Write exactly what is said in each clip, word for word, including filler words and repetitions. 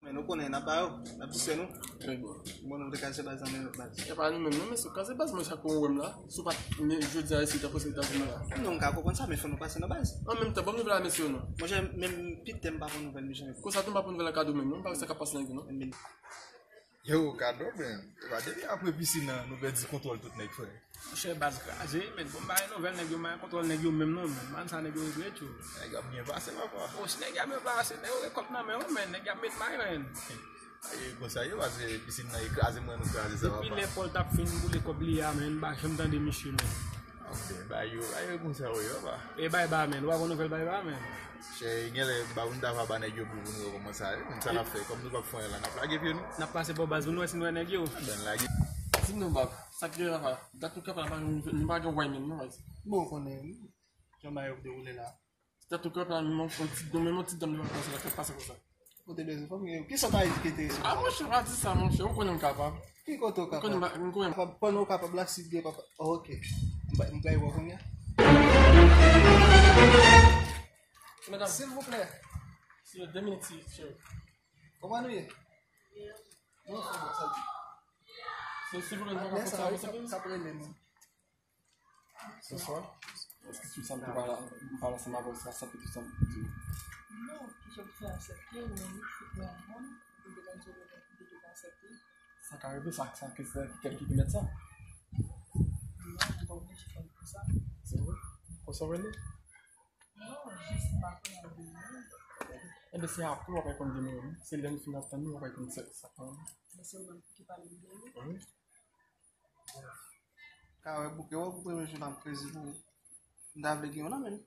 Nou konnen, n ap ba yo, n ap distrè nou. Bon, nou te kraze baz nan men lòt baz. E pa nou menm, non, men si w kraze baz, mwen, sa pou w wè m la. Si w pa t, men jodi a, isi, tankou se w ta vin la. Non, m ka konprann sa, men fò nou pase nan baz. An menm tan, ban m nouvèl a mesye yo, non. Monchè, menm pitè m pa pran nouvèl, mesye. Konsa tou, m pa pran nouvèl a Kado menm, non, m pa wè sa k ap pase nan vi, non. Men Yo, Kado, men, e pa depi apre pisin nan, nou pèdi kontwòl tout nèg, frè. Monchè, baz kraze, men bon, m pa gen nouvèl nèg yo, m pa gen kontwòl nèg yo menm non, men. M pa konn sa nèg yo regle, tchou. Nèg ap byen pase, papa. O, si nèg y ap byen pase, nèg yo gen kòb nan men yo, men nèg y ap met may, men. Aye, konsa yo, paske pisin nan e kraze, mwen nou kraze sa, papa. Depi lè Pòl t ap fin boule kòb li a, men, m pa janm tande misye, men. Ok, ba yo, ba yo konsa, wi, papa. E bay ba, men, ou pa gon nouvèl bay ba, men. Chè, genlè, ba, nou ta va ba nèg yo pou, pou nou wè kòman sa ye. Men sa n ap fè, kòm nou p ap fè anyen la, n ap lage pye nou. N ap pase bò baz pou nou wè si nou wè nèg yo. Ben, lage. Di m non, bab, sa k gen la, dat nou kanpe la, nou pa gen way menm, non, baz. Bon, ou konnen, jan bagay yo dewoule la. Dat nou kanpe la, menm yon ti, menm yon ti dam li pa pase la, k ap pase konsa. Ou te bezwen fòm, men kisa w ta enterese? Ah, monchè, pa di sa, monchè, ou konnen m kapab. Ki kote w kapab? Ou konnen m, m konnen. Kapab, pandan w kapab la, si gen papa. Oh, ok. M bay, m bay wè kounye a. Medam. Silvouplè. Si, de minit, si, si. Kòman nou ye? Non, se bon, sa di. Si, silvouplè, nou pa ka fè sa, sa, sa, sa prele nou. Bonswa. Èske tout sa m te pale, m pale ansanm avè w, se aksepte tout sa m di w? Non, ki jan pou fè aksepte, ou menm ou fout mwen ansanm, ou te konn di w mwen ou te pa aksepte. Sa ka rive, sa, sa, ke se kèl ki pèmèt sa? Non, m pa oblije fè l konsa. Se vre? Konsa w rele? Non, jis m pa konnen de non. Enben, se apre w ap konn de non. Se lè n fin ap tann nou, w ap konn sa, sa. Men se ou menm ki pale m de non. Wi. Ka wè bouke, wè pou premye jou nan prezi pou ou. M ta vle gen yon nan men m.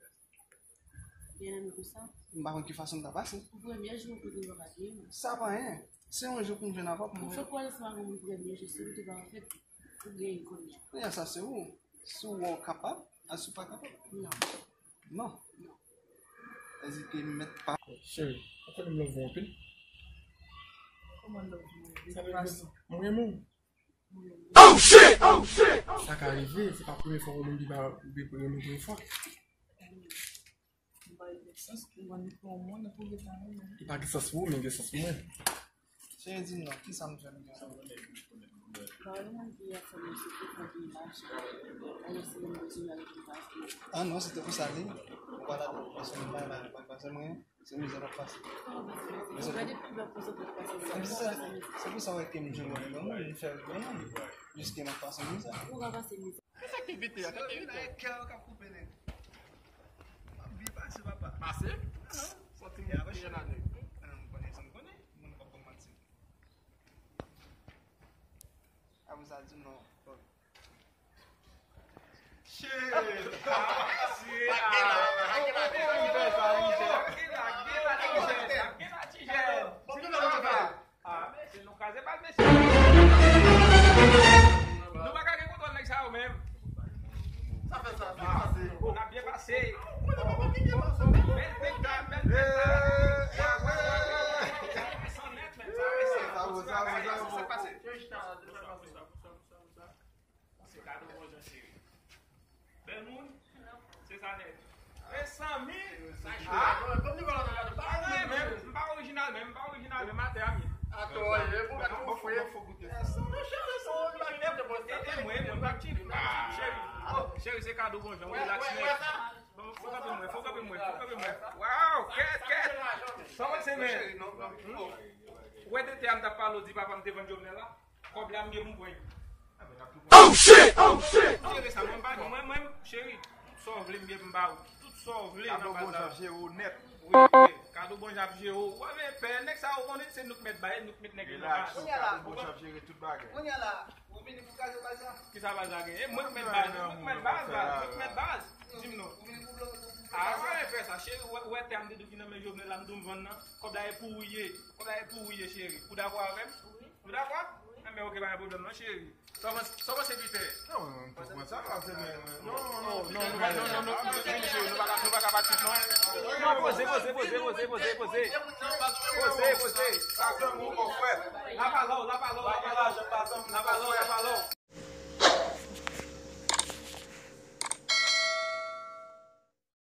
Gen nan men konsa? M pa konn ki fason m ta pase. Pou premye jou, ou kote yo pa gen. Sa pa anyen. Se yon jou pou m jwenn avè w pou m. Fòk ou al ansanm avè m premye jou, si ou te pa anfèt, ou gen kounye a. Kounye a, sa se ou. Si w wè w kapab, a si w pa kapab. Non. Non. Non. Ezite mèt pa. Cheri, ou konnen m love ou anpil. Kòman love ou anpil? Sa vle di, mwen renmen w. Oh shit! Oh shit! Sa ka rive, se pa premye fwa yon moun ki pa, ki pa renmen premye fwa. Li pa gen sans pou mwen, li pa yon moun, pou li pa yon moun. Li pa gen sans pou ou, men gen sans pou mwen. Cheri, di m non, kisa m fè m gen sa? Pa yon moun ki ap fè mwen soufri, fò ki mache. Alò, si mwen bezwen al pou pase. Ah non, se te pou sa li. Ou pa la pou pase, mwen pa la pou pase mwen. Se mizè n ap pase. Gade pi bè pou sot pase. Se pou sa, se pou sa w wè ke m jwenn yon moun, m fè l yon moun. Jiske n ap pase mizè. Ou ka pase mizè. Kisa k te pete a? Kisa k te pete a? Kè w k ap koupe nèg. M ap byen pase, papa. Pase? Sòti m byen la nèg. Ah, m konnen sa m konnen. Moun p ap ban m manti. Apre sa, di m non. Shit! Ah, mesye, nou kraze bal, mesye. Nou pa ka gen kontwòl nèg sa yo menm. Sa fè sa, sa pase. Nou ap byen pase. Bèl penta, bèl penta. Sa bon, sa bon, sa bon. Se Kado Bonjan cheri. Bèl moun, se sa nèt. Men sanmi, sa cheri. Ah, non, men m pa orijinal menm, m pa orijinal menm, atè a m ye. Atò, e pou mèt ou fwe. Monchè, se son bagay de poste. E mwen, mwen pa cheri, cheri. Cheri, se Kado Bonjan, relax nèt. Fò kanpe mwen, fò kanpe mwen, fò kanpe mwen. Waw, kèt, kèt. Sa w panse, men? Ou wè de tè a m t ap pale w, di papa m te vann Jovenel la? Kòb la m gen pou m pran yo. Oh shit! Oh shit! Jere sa, mwen pa, mwen, mwen, cheri, tout sa w vle m gen pou m ba ou. Tout sa w vle nan baz la. Kado Bonjan ap jere w nèt. Wi, wi. Kado Bonjan ap jere w. Ou pa bezwen pè, nèg sa yo konnen se nou k mèt bay, nou k mèt nèg yo nan baz. Relax, Kado Bonjan ap jere tout bagay. Kounye a la, ou vini pou kraze baz la? Kisa baz la gen? E mwen k mèt baz, mwen k mèt baz la, mwen k mèt baz. Di m non. A, sa fè sa, cheri, ou wè, ou wè tè a m te di w ki nan men Jovenel la, m di w m vann nan. Kòb la e pou ou ye. Kòb la e pou ou ye, cheri. Ou dakò avè m? Wi. Ou dakò? Wi. Enben, oke, pa gen pwoblèm non, cheri. Sa w panse, sa w panse, Peter? Non, mwen, mwen, mwen, sa, sa, se mwen, mwen. Non, non, non, non, non, non, non, non, non, cheri, nou pa ka, nou pa ka pati, non. Non, poze, poze, poze. Poze, poze. Sa fè mwen, mon frè. La pa la w, la pa la w.